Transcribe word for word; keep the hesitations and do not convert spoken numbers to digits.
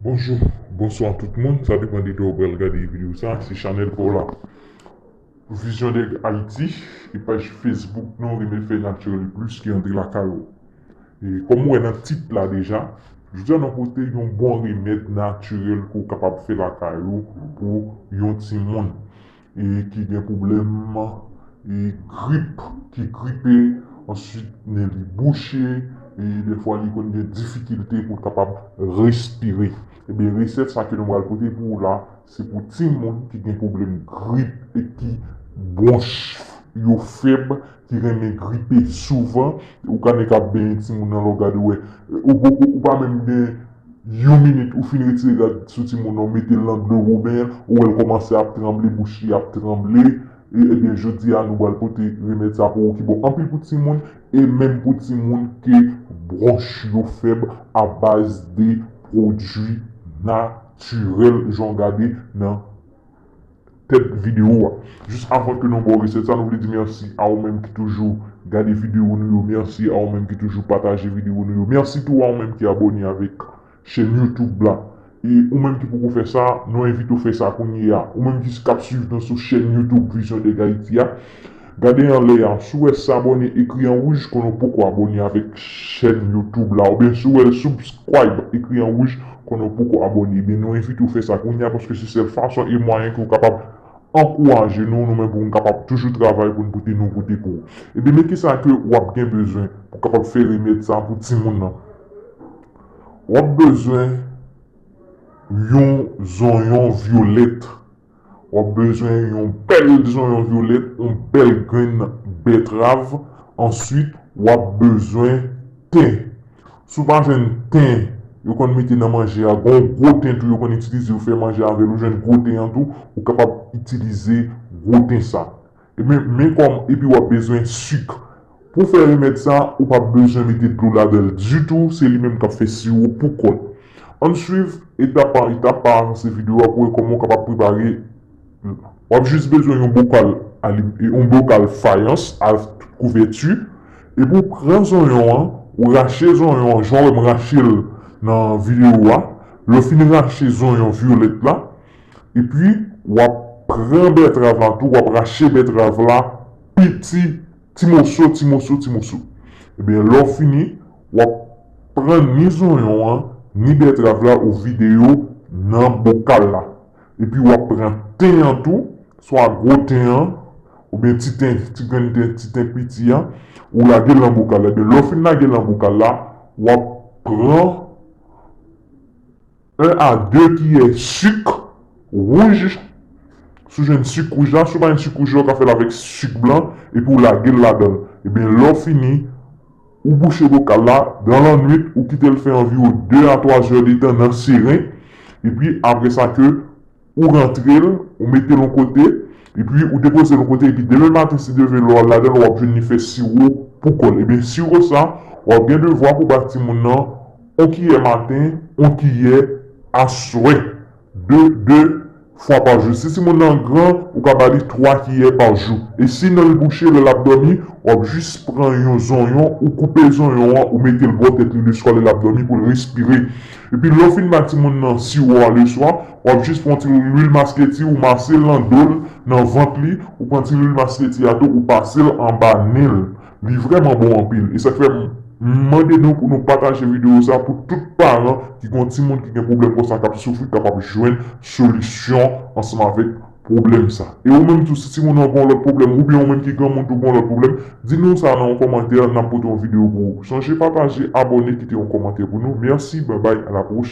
Bonjou, bonswa tout moun. Sa depann de lè w pral gade videyo sa. Si chanèl pa w la, Vision de Haïti, e paj Facebook nou, Renmen Fè Natirèl Plis ki antre lakay ou. E kòm ou wè nan tit la deja, jodi a nou pote yon bon remèd natirèl ke w kapab fè lakay ou pou yon timoun e ki gen pwoblèm e grip, ki gripe, answit nen li bouche, e defwa li konn gen difikilte pou l kapab respire. Ebyen, resèt sa ke nou pral pote pou ou la, se pou timoun ki gen pwoblèm grip e ki bwonch yo fèb, ki renmen gripe souvan. Ou ka nen k ap benyen timoun nan, lè w gade, w wè, ou, ou, ou pa menm gen yon minit, ou fin retire rad sou timoun nan, ou mete l nan dlo woben an, ou wè l kòmanse ap tranble, bouch li ap tranble. E, ebyen, jodi a, nou pral pote remèd sa pou ou ki bon anpil pou timoun, e menm pou timoun ke bwonch yo fèb, a baz de pwodui natirèl, jan w gade nan tèt videyo a. Jis avan ke nou ba w resèt sa, nou vle di mèsi a ou menm ki toujou gade videyo nou yo, mèsi a ou menm ki toujou pataje videyo nou yo, mèsi tou a ou menm ki abòne avèk chèn YouTube la. E ou menm ki poko fè sa, nou envite w fè sa kounye a. Ou menm ki k ap swiv nou sou chèn YouTube Vision de Haïti a, gade anlè a, si w wè s'abonner ekri an wouj, konnen w poko abòne avèk chèn YouTube la. Oubyen si w wè subscribe ekri an wouj, konnen w poko abòne. Ebyen, nou envite w fè sa kounye a, paske se sèl fason e mwayen ke w kapab ankouraje nou, nou menm, pou nou kapab toujou travay pou nou pote nouvote pou ou. Ebyen, men kisa ke w ap gen bezwen pou w kapab fè remèd sa pou timoun nan. W ap bezwen yon zonyon vyolèt. W ap bezwen yon bèl zonyon vyolèt, yon bèl grenn bètrav. Answit, w ap bezwen ten. Si w pa jwenn ten, yo konn mete nan manje a, gen yon gwo ten tou yo konn itilize, yo fè manje avè l, ou jwenn gwo ten an tou, ou kapab itilize gwo ten sa. Ebyen, men kòm, epi w ap bezwen sik. Pou fè remèd sa, ou p ap bezwen mete dlo ladan l ditou, se li menm k ap fè siwo pou kò l. Ann swiv etap pa etap pa avanse videyo a pou wè kòman w kapab prepare. W ap jis bezwen yon bokal, yon bokal fayans ak kouvèti. Epi w pran zonyon an, ou rache zonyon an, jan w wè m rache l nan videyo a. Lè w fin rache zonyon vyolèt la, epi w ap pran bètrav la tou, w ap rache bètrav la piti, ti moso, ti moso, ti moso. Ebyen, lè w fini, w ap pran ni zonyon an, ni bètrav la, ou vide yo nan bokal la. Epi w ap pran ten an tou, swa gwo ten an, oubyen ti ten, ti grenn ten, ti ten piti an, ou lage l nan bokal la. Ebyen, lè w fin lage l nan bokal la, w ap pran en a de kiyè sik wouj. Si w jwenn sik wouj la, si w pa jwenn sik wouj la, w ka fè l avèk sik blan, epi w lage l ladan l. Ebyen, lè w fini, ou bouche bokal la, dan lannwit, ou kite l fè anviwon de a twa zè de tan nan seren, epi apre sa ke ou rantre l, ou mete l yon kote, epi ou depoze l yon kote, epi demen maten, si Dye vle, lè w al ladan l, w ap jwenn li fè siwo pou kò l. Ebyen, siwo sa, w ap gen devwa pou ba timoun nan yon kiyè maten, yon kiyè aswè. De, de fwa pa jou. Si timoun nan gran, ou ka ba li twa kiyè pa jou. E si nan l bouche, lè l ap dòmi, w ap jis pran yon zonyon, ou koupe zonyon an, ou mete l bò tèt li leswa lè l ap dòmi pou l respire. Epi lè w fin ba timoun nan siwo a leswa, w ap jis pran ti lwil masketi, ou mase l nan do l, nan vant li, ou pran ti lwil masketi a tou, ou pase l anba nen l. Li vrèman bon anpil. E sa k fè m mande nou pou nou pataje videyo sa pou tout paran ki gen yon timoun ki gen pwoblèm konsa, k ap soufri, kapab jwenn solisyon ansanm avèk pwoblèm sa. E ou menm tou, si timoun nan gen yon lòt pwoblèm, oubyen ou menm ki granmoun tou gen yon lòt pwoblèm, di nou sa nan yon kòmantè, n ap pote yon videyo pou ou. Sonje pataje, abòne, kite yon kòmantè pou nou. Mèsi, babay, a la pwochèn.